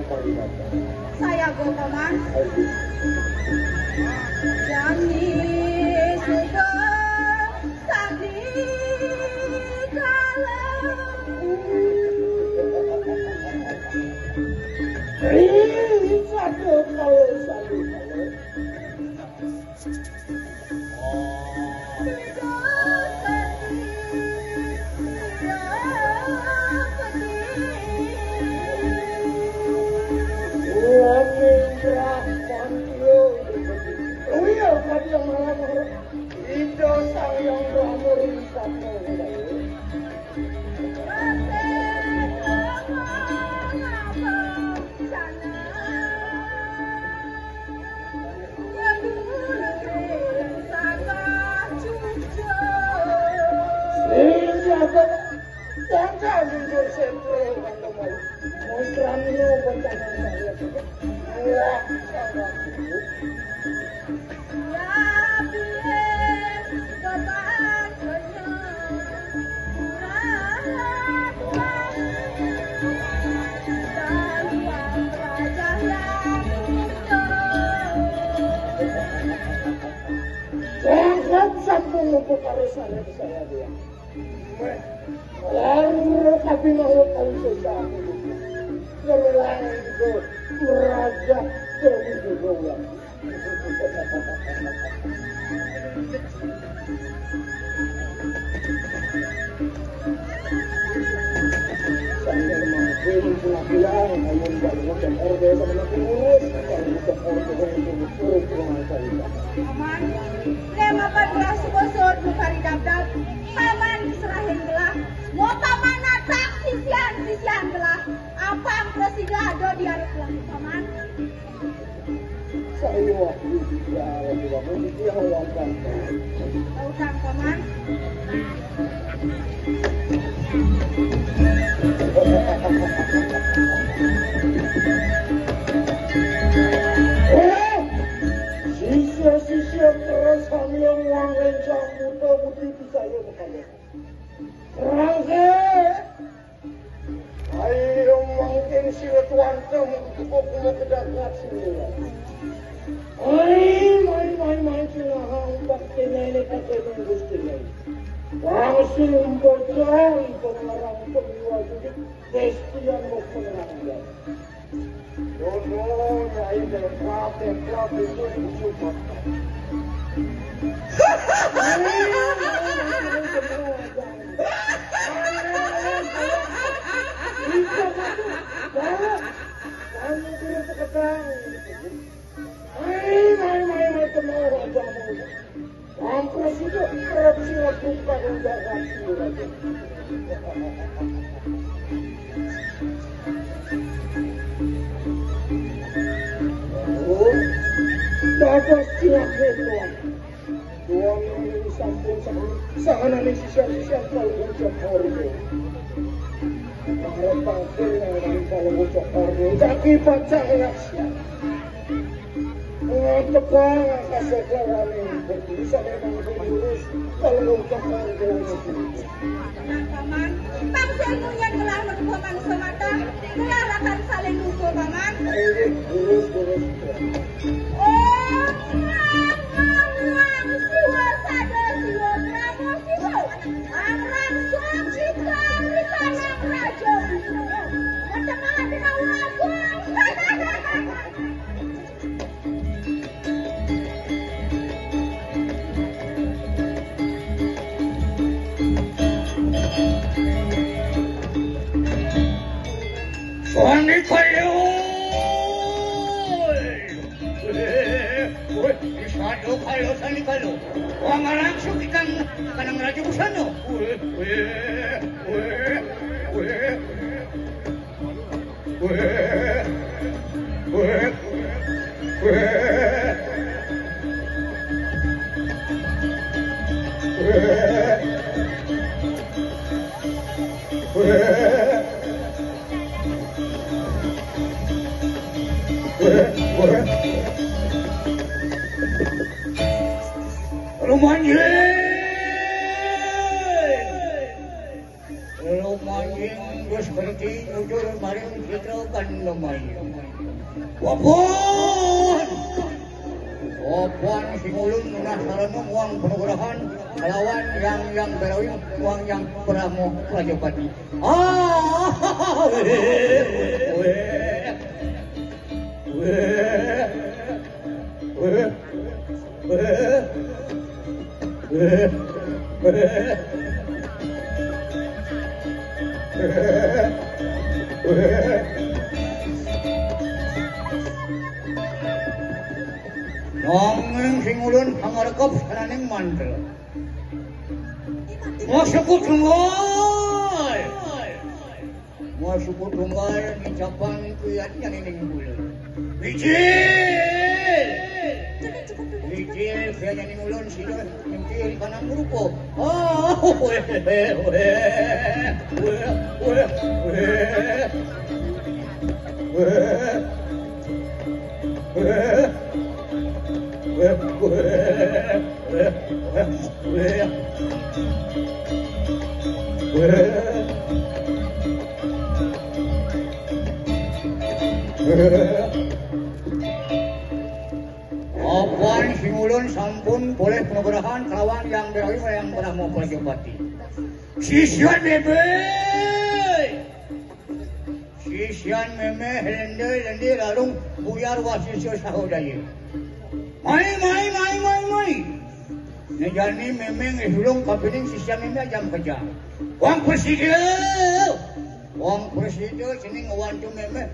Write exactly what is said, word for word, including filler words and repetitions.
Saya go, Paman. Jani suka tadi kalau. Ih, satu kalau, satu kalau. Jangan sampai ngumpul karo saya, saya dia. Meh, lalu tapi mau tahu sesuatu. Keruang itu merajak Dewi Dewa. Paman, lema padua suko sot bukari dapdap. Paman serahin gelah. Mau paman atak sisian, sisian gelah. Apang prasida do diarep gelah, Paman. Saya waktu juga lagi bangun, dia ngomong. Tahu kan, Paman? Eh, sisya-sisya terus kami yang uang rencang buta putih bisa ya, Paman. Rangke. Ayo mangkin sira tuantem, kok kula kedapat sira. Ai, mai, mai, mai, sinahang bakti nene pakai nunggus tinai. Wangsul bocor, pengarang pemiwa judik, destian mau pengarang. Dono, nyai, dan prate, prate, itu yang bersyukur. Mampus itu, kerap sila buka dan jaga sila. Oh, dapat sila buka. Wong ini sampun sampun sanganane sisian-sisian kalau ngucap hormo. Para tangkil yang kalau ngucap hormo, kaki pacang ya siap. Ngapa kaseklaran ini bisa memang lurus kalau ngucap hormo. Tenang, Paman. Bangsa ilmu yang telah menemukan semata, telah akan saling dukung, Paman. Lurus, lurus. Om Namah Siwa Sada Siwa Brahma Siwa. Ang Rangsung Cita Rika Nang Raja Wisnu. Pertemahan dengan Raja. Suami kayo. Weh, weh, isado kayo, sani kayo. Wang alang sukitan kanang raja busano. Weh, weh, weh, weh. Rumah Lumayan seperti nyucur maring citra kandamaya. Wapan! Wapan sing ulun nunas sarana muang panugrahan kalawan yang yang berawing muang yang parama prajapati. Ah! Weh, weh, weh, weh, weh. Nanging sing ulun pangarekep sananing mantra. Masuk tunggal. Masuk tunggal nicapan kuyatnya nining bulan. Biji! Biji, kuyatnya nining ulun sida nyengkir di kanan rupa. Oh, weh, weh, weh. Weh, weh, weh. Weh. Weh. Weh, weh. Apan sing ulun sampun polih panugrahan kalawan yang berawi yang berama Prajapati. Sisian bebe. Sisian memeh lende lende larung buyar wasisa sahodaya. Mai, mai, mai, mai, mai. Nejani memeh ngesulung kapining sisian memeh ajam kejang. Wang presida. Wang presida sini ngewantu memeh.